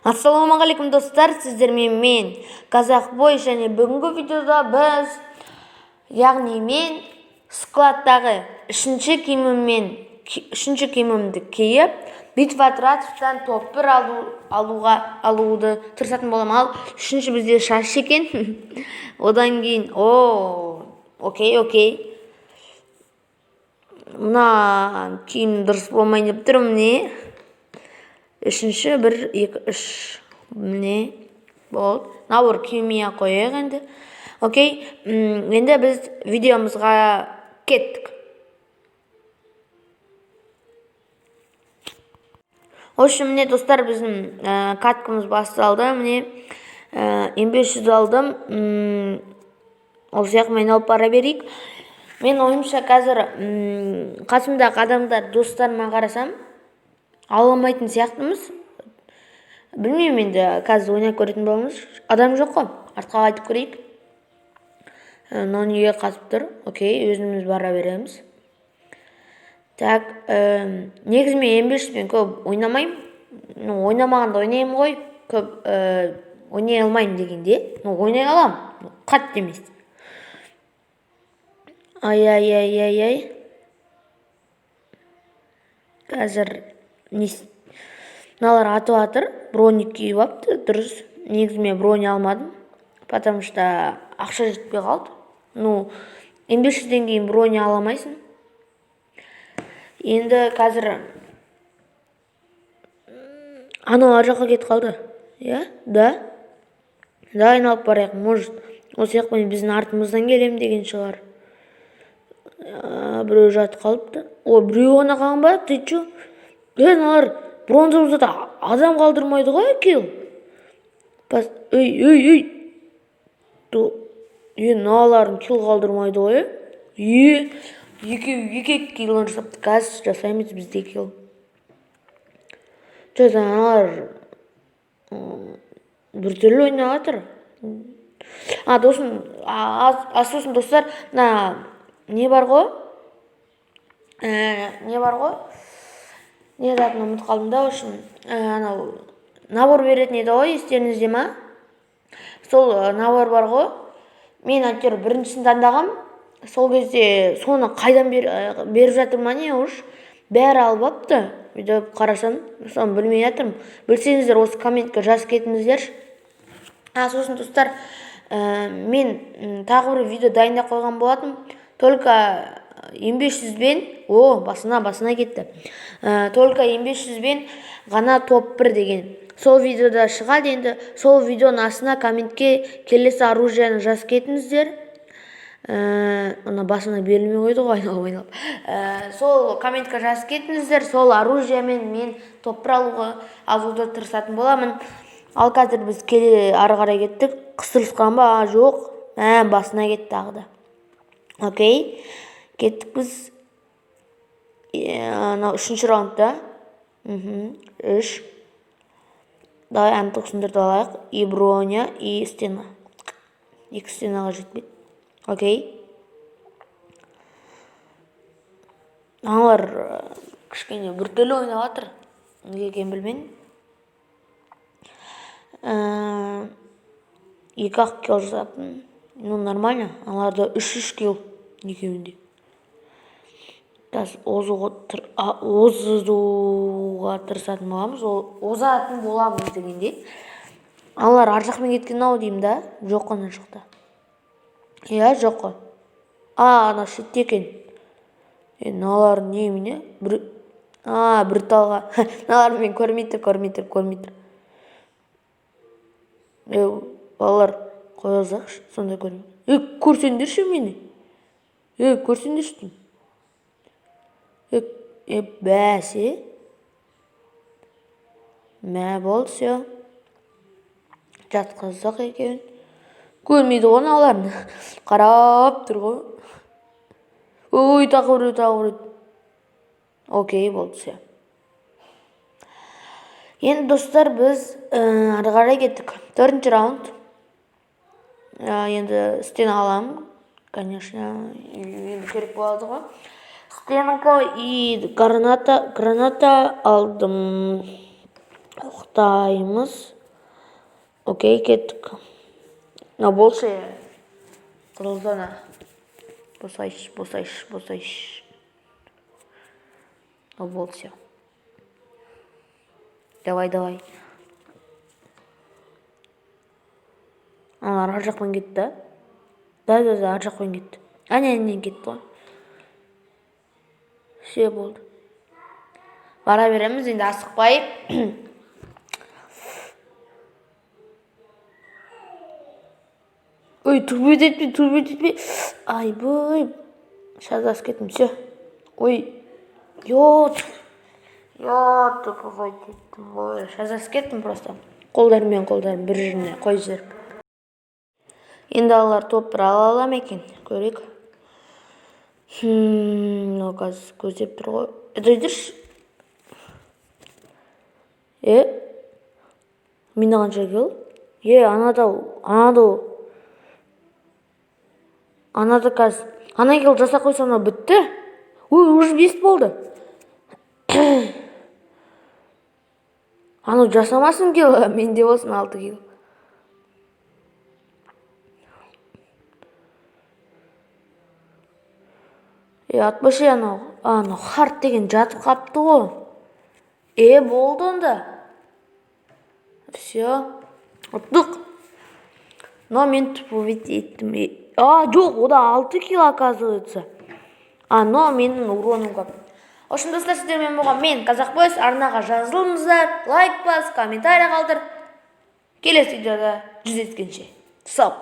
Ассалаумағалейкум, достар! Сіздермен мен, Казахбой, және бүгінгі видеода біз, яғни мен складтағы үшінші киіміммен, үшінші киімімді киіп, битва отрядовтан топ 1 алуды тырысатын боламын. Ал үшінші бізде шаш екен. Одан кейін, о, окей, окей, мына киім дұрыс болмайын деп тұр. Міне, үшінші, бір, екі, үш, міне, болды. Набор кимей ақ қояйық енді. Окей, енді біз видеомызға кеттік. В общем, міне, достар, біздің каткамыз басталды. Міне, М500 алдым. Осы жақпен айналып бара берейік. Мен ойымша, қазір қасымдағы адамдар, достарыма қарасам, ала алмайтын сияқтымыз. Білмеймін, енді қазір ойнап көретін боламыз. Адам жоқ қой, артқа қайтып көрейік. Мынау неге қатып тұр? Окей, өзіміз бара береміз. Так, негізі мен М5-пен көп ойнамаймын. Ну, ойнамағанда ойнаймын ғой, көп ойнай алмаймын дегенде, ну, ойнай аламын, қатты емес. Ай, ай, ай, ай, ай, қазір мыналар атып жатыр. Броник киіп алыпты, дұрыс. Негізі мен броня алмадым, потому что ақша жетпей қалды. Ну, М500-ден кейін броня ала алмайсың. Енді қазір анау ар жаққа кетіп қалды, иә да. Да, айналып барайық. Может, осы жақпен біздің артымыздан келемін деген шығар. Біреу жатып қалыпты. Ой, біреу ғана қалған ба? Ты че, е, мыналар бронза болса да, адам қалдырмайды ғой. Килл. Ей, ей, ей, е, мыналардың килл қалдырмайды ғой. Е, екеуі екі екі килл жасапты. Қазір жасаймыз біз де килл. Че, аналар біртүрлі ойнап жатыр. А, досым, а сосын, достар, мына не бар ғой, не бар ғой, не атын ұмытып қалдым да. В общем, анау набор беретін еді ғой, естеріңізде ма? Сол набор бар ғой, мен әйтеуір біріншісін таңдағам. Сол кезде соны қайдан беріп жатыр ма, не, уж бәрі алып алыпты. Бүйтіп қарасам, соны білмей жатырмын. Білсеңіздер, осы комментке жазып кетіңіздерші. А сосын, достар, мен тағы бір видео дайындап қойған болатынмын, только М500-бен. О, басына, басына кетті. Только М500-бен ғана топ 1 деген сол видеода шығады. Енді сол видеоның астына комментке келесі оружиені жазып кетіңіздер. Ана басына берілмей қойды ғой айналып айналып. Сол комментке жазып кетіңіздер, сол оружиемен мен топ 1 алуды тырысатын боламын. Ал қазір біз келе ары қарай кеттік. Қыстырысқан ба? Жоқ, мә, басына кетті тағы да. Окей, кеттік біз. Анау үшінші раундта, үш. Давай, М94-ті алайық. И броня, и стена. Екі стенаға жетпейді. Окей, аналар кішкене біртүрлі ойнап жатыр, неге екенін білмедім. Екі ақ килл жасаппын. Ну, нормально. Аналарда үш үш килл екеуінде. Қазір озуға тырысатын боламыз. Озатын боламыз дегенде, аналар ар жақпен кеткен ау деймін да. Жоқ қой ана жақта, иә, жоқ қой. А, ана шетте екен. Е, мыналар немене? Бір, а, бір талға. Мыналар мені көрмей тұр, көрмей тұр, көрмей тұр. Е, балалар, қоя салайықшы сонда. Көрмей. Е, көрсеңдерші мені, е, көрсеңдерші деймін. Е, е, бәсе, мә, болды, все, жатқыздық екеуін. Көрмейді ғой мыналарын, қарап тұр ғой. Ой, тағы біреу, тағы біреу. Окей, болды, все. Енді, достар, біз ары қарай кеттік. Төртінші раунд. Енді стена аламын, конечно, енді керек болады ғой. Стенка и граната. Граната алдым. Тоқтаймыз. Окей, кеттік. Мынау болшы, қызыл зона. Босайшы, босайшы, босайшы. Ол болды, все. Давай, давай. Аналар ар жақпен кетті, да? Да, да, да, ар жақпен кетті. Әне, әне кетті ғой. Все, болды. Бара береміз енді асықпай. Ой, тупить етпей, тупить етпей. Айбай. Шатасып кеттім, все. Ой. Ё, ё, тупить еттім ғой. Шатасып кеттім просто. Қолдарыммен, қолдарым бір жеріне қойып жіберіп. Енді алар топ бір ала ала ма екен? Көрейік. Мынау қазір көздеп тұр ғой. Это жүрші. Е? Менде қанша килл? Е, анада, анада, анада қазір. Ана килл жасап қойса, анау бітті. Ой, уже 5 болды. Анау жасамасын килл, менде болсын 6 килл. Е, атпашы анау, анау хард деген жатып қапты ғой. Е, болды онда. Все. Ұттық. Но мен тупить еттім. А, жоқ, ода 6 килл, оказывается. А, но менің уроным көп. В общем, достар, сіздермен болған мен, Қазақ Бойс. Арнаға жазылыңыздар, лайк бас, комментарий қалдыр. Келесі видеода жүздескенше. Сау.